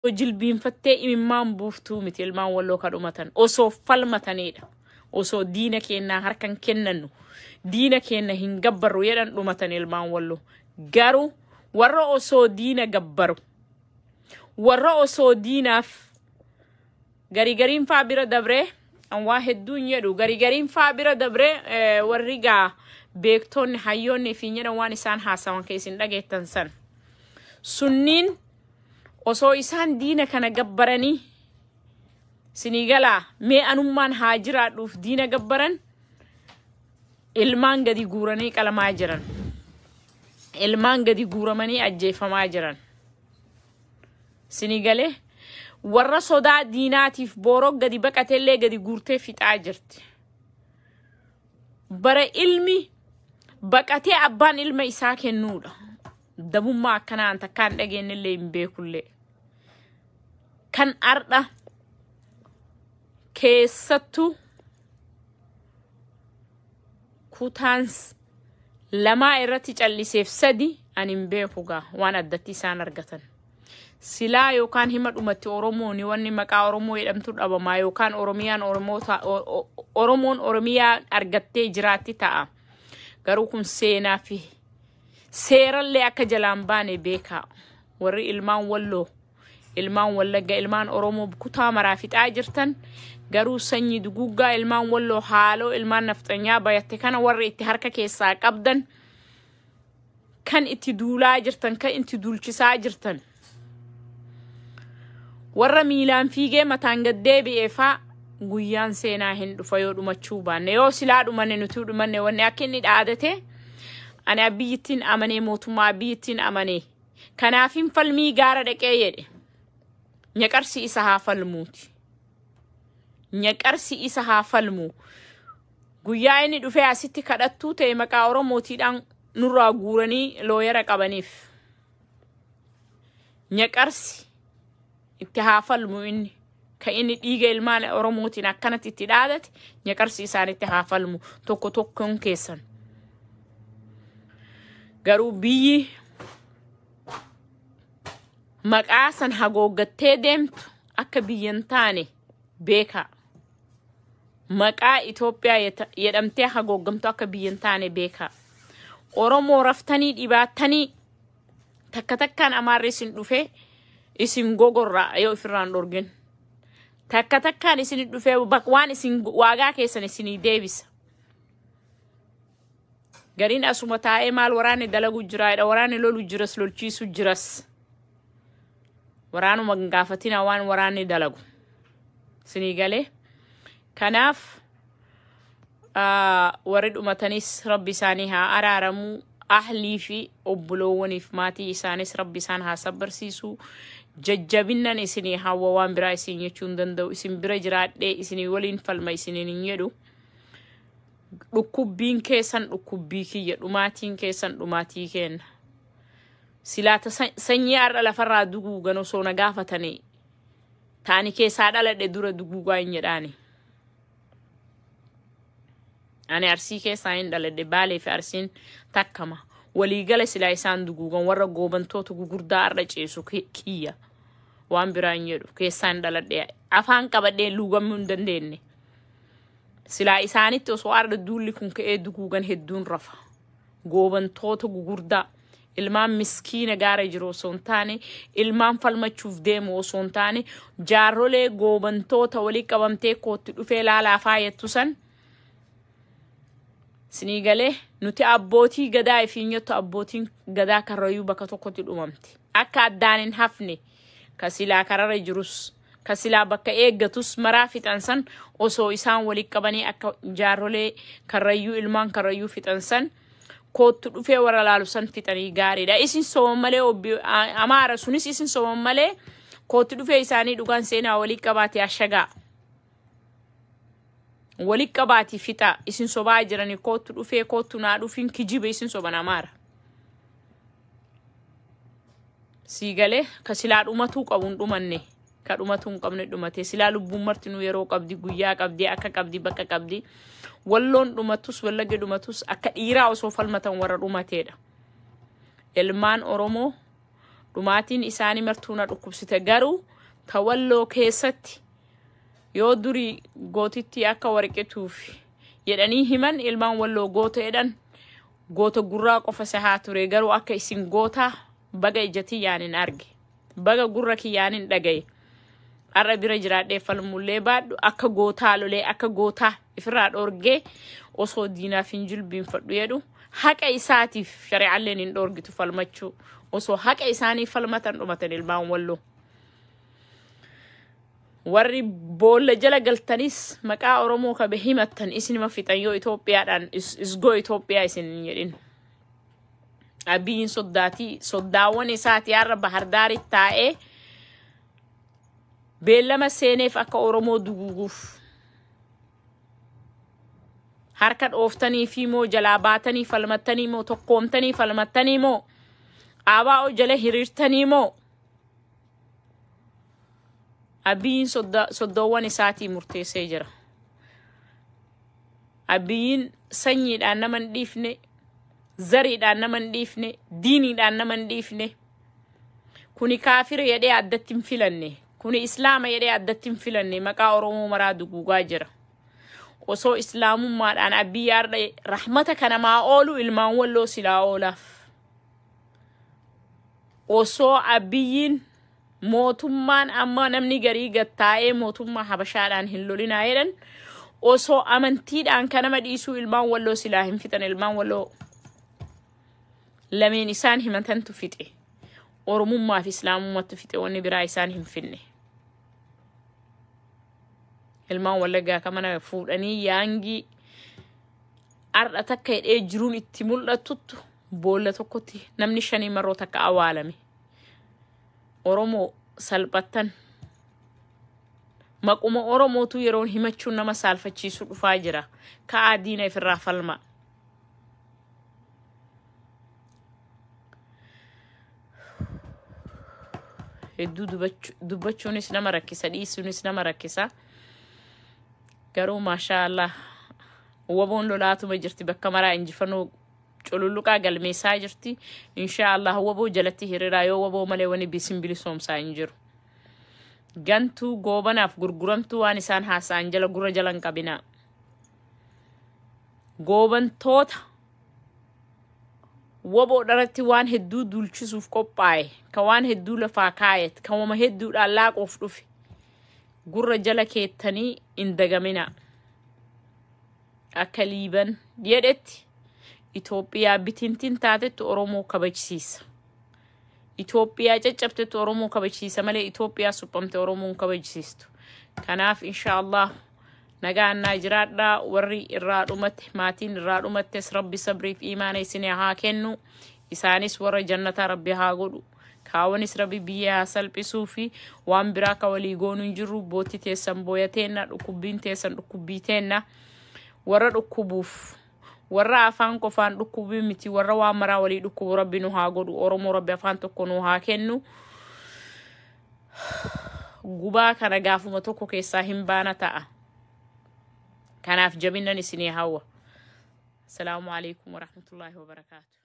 Jilbiinfattee imimmaan buuftuu miti ilmaan Walloo ka dhumatan osoo falmatanidha. Osoo diina keenyaa harkan kennannu, diina keenya hin gabbarru jedhan dhumatan ilmaan Walloo. Garuu warra osoo diina gabbaru, warra osoo diinaaf garii gariin faa bira dabree, an waa hedduun jedhu, garii gariin faa bira dabree, warri gaa beektoonni hayyoonni fi jedhan waan isaan haasawan ka isin dhageettan san sunniin osoo isaan diina kana gabbaranii sinii galaa mee anummaan haa jiraadhuuf diina gabbaran, ilmaan gadi guuranii qalamaa jiran, ilmaan gadi guuramanii ajjeefamaa jiran. Sinii galee, warra sodaa diinaatiif booroo gadi baqatellee gadi guurtee fixaa jirti. Bara ilmi baqatee abbaan ilma isaa kennuudha. Dabummaa akkanaan takkaan dhageenyellee hin beekullee. Kan ardha keessattuu kutaan lamaa irratti calliseef sadi ani hin beeku gaa waan addatti isaan argatan. Silaa yookaan hima dhumatti Oromoon wanni maqaa Oromoo jedhamtu dhabamaa yookaan Oromiyaan Oromoon Oromiyaa argattee jiraatti ta'a. Garuu kun seenaa fi seerallee akka jalaan baane beekaa. Warri ilmaan Walloo, ilmaan Wallagga, ilmaan Oromoo kutaa maraa fixaa jirtan, garuu sanyii duguggaa ilmaan Walloo haaloo ilmaan nafxanyaa bayatte kana warri itti harka keessaa qabdan, kan itti duulaa jirtan, kan itti duulchisaa jirtan. Warra miilaan fiigee mataan gad deebi'e faa guyyaan seenaa hin dhufa yoo dhumachuu baanne. Yoo silaa dhumanne, nuti dhumanne, wanni akka inni dhaadate ani Abiyyittiin amanee, mootummaa Abiyyittiin amanee, kanaafin falmii gaara dhaqee jedhe. Nyaqarsi isa haa falmuuti. Nyaqarsi isa haa falmu. Guyyaa inni dhufee asitti kadhattuu ta'e maqaa Oromootiidhaan nurraa guuranii lawyer qabaniif. Nyaqarsi itti haa falmu inni. Kan inni dhiiga ilmaan Oromootiin akkanatti itti dhaadate nyaqarsi isaanitti haa falmu tokko tokkoon keessan. Garuu biyyi maqaa san hagooggattee deemtu akka biyya hin taane beekaa. Maqaa Itoophiyaa jedhamtee hagooggamtu akka biyya hin taane beekaa. Oromoo raftanii dhibaattanii takka takkaan Amaarri isin dhufee isin gogorraa yoo ofirraan dhorgin. Takka takkaan isin dhufee waan isin waagaa keessan isinii deebisa. Gariin asuma taa'ee maal waraanni dalagu jira, waraanni lolu jiras, lolchiisu jiras. Waraanuma hin gaafatina waan waraanni dalagu. Isinii galee. Kanaaf warri dhumatanis Rabbi isaanii haa araaramuu. Ahlii fi obboloowwaniif maatii isaanis Rabbi isaan haa sabbarsiisu. Jajjabinnan isinii hawwa, waan biraa isin jechuu hin danda'u. Isin bira jiraadhee isinii waliin falma isiniin hin jedhu. Dhukkubbiin keessan dhukkubbii kiyya, dhumaatiin keessan dhumaatii kenna. Silaata sanyii har'a lafarraa duguugan osoo na gaafatanii taani keessaa dhaladhe dura duguugaa hin jedhaani. Ani Arsii keessaa hin dhaladhe, Baalee fi Arsiin takkama. Waliigala silaa isaan duguugan warra goobantoota gugurdaa har'a ceesu kiyya. Waan biraa hin jedhu, keessaa hin dhaladhe, afaan qabadhee luugamuu hin dandeenye. Silaa isaanitti osoo har'a duulli kun ka'ee duguugan hedduun rafa. Goobantoota gugurdaa ilmaan miskiina gaara jiru osoo hin taane, ilmaan falmachuuf deemu osoo hin taane, jaarrolee goobantoota walii qabamtee kootti dhufee laalaa faayattu san. Sinii galee, nuti abbootii gadaa ifiin jettu, abbootiin gadaa Karrayyuu bakka tokkotti dhumamte. Akka addaan hin hafne ka silaa kararra jirus, ka silaa bakka eeggatus maraa fixan san osoo isaan walii qabanii akka jaarrolee Karrayyuu ilmaan Karrayyuu fixan san koottu dhufee warra laalu san fixanii gaariidha. Isin soban malee, Amaara sunis isin soban malee, koottu dhufee isaanii dhugaan seenaa walii qabaate ashagaa. Walii qabaati fixa, isin sobaa jiranii. Koottu dhufee koottu naa dhufin kijiba, isin soban Amaara. Sii galee, ka silaa dhumatuu qabu hin dhumanne, ka dhumatuu hin qabne dhumate. Silaa lubbuun martinuu yeroo qabdi, guyyaa qabdi, akka qabdi, bakka qabdi. Walloon dhumatus, Wallagge dhumatus, akka dhiiraa osoo falmatan warra dhumateedha. Ilmaan Oromoo Dhumaatiin isaanii martuu na dhukkubsite, garuu tawalloo keessatti yoo durii gootitti akka warqituuf jedhanii himan, ilmaan Walloo goota jedhan, goota gurraa qofa sahaa ture. Garuu akka isin gootaa baga ija tiyyaan arge, baga gurra kiyyaan dhagaye. Har'a bira jiraadhee falmullee baadhu, akka gootaa lolee, akka gootaa ifirraa dhoorgee osoo diinaaf hin jilbiinfadhu jedhu, haqa isaatiif shari'aalleen hin dhoorgitu falmachuu. Osoo haqa isaanii falmatan dhumatan ilmaan Walloo. Warri boolla jala galtanis maqaa Oromoo kabe himattan isinima fixan yoo Itoophiyaadhaan isgoo Itoophiyaa isin hin jedhin. Abiyyiin soddaatii soddaawwan isaatii har'a Bahardaaritti taa'ee beellama seeneef akka Oromoo duguuguuf. Harka dhooftanii fi moo jalaa baatanii falmattanii moo tokkoomtanii falmattanii moo ABO jala hiriirtanii moo, Abiyyiin soddoowwan isaatii murteessee jira. Abiyyiin sanyiidhaan nama hin dhiifne, zariidhaan nama hin dhiifne, diiniidhaan nama hin dhiifne. Kuni kaafira jedhee addatti hin filanne. Kuni islaama jedhee addatti hin filanne, maqaa Oromoo maraa duguugaa jira. Osoo islaamummaadhaan Abiyyi har'a rahmata kanamaa oolu, ilmaan Walloo silaa oolaaf. Osoo Abiyyiin mootummaan amma namni garii gattaa'ee mootummaa Habashaadhaan hin lolinaa jedhan, osoo amantiidhaan kan nama dhiisuu, ilmaan Walloo silaa hin fixan. Ilmaan Walloo lameen isaan himatantu fixe. Oromummaa fi islaamummaatu fixe, wanni biraa isaan hin finne. Ilmaan Wallaggaa ka mana fuudhanii yaangii har'a takka hidhee jiruun itti mul'atuttu boolla tokkotti namni shanii marroo takka awwaalame. Oromoo salphattan, maquma Oromootu yeroon himachuun nama saalfachiisu dhufaa jira. Ka'aa diina ifirraa falma. Hedduu dubbachuunis nama rakkisa, dhiisuunis nama rakkisa. Garuu maashaa Allah, waboon lolaatuma jirti, bakka maraa injifannoo cululuqaa galmeessaa jirti. Inshaa Allah waboo jalatti hiriiraa, yoo waboo malee wani bisin bilisoomsaa hin jiru. Gantuu goobanaaf gurguramtuu waan isaan haasa'an jala gurra jala hin qabinaa. Goobantoota waboo dharatti waan hedduu duulchisuuf qophaa'e, ka waan hedduu lafaa kaayet, ka wama hedduudhaan laaquuf dhufe gurra jala keettanii hin dagaminaa. Akka Liiban jedhetti, Itoophiyaa bitintiin taatettu Oromoo kabajsiisa. Itoophiyaa caccabtettu Oromoo kabajsiisa malee Itoophiyaa suphamte Oromoon kabajsiistu. Kanaaf insha Allah nagaan naa jiraadhaa. Warri irraa dhumate, maatiin irraa dhumattes, Rabbi sabriif imaana isin haa kennu. Isaanis warra jannataa Rabbi haa godhu. Kaawanis Rabbi biyya haa salphisuu fi waan biraa ka walii goonuu hin jirru. Bootti teessan booyateenna, dhukkubbiin teessan dhukkubbii teenna. Warra dhukkubuuf, warra afaan qofaan dhukkubii miti, warra waan maraa walii dhukkubu Rabbi nu haa godhu. Oromoo Rabbi afaan tokko nu haa kennu. Gubaa kana gaafuma tokko keessaa hin baana ta'a. Kanaaf jabinnan isinii hawwa. Asalaamu alaikum warahmatullaahi wabarakaatu.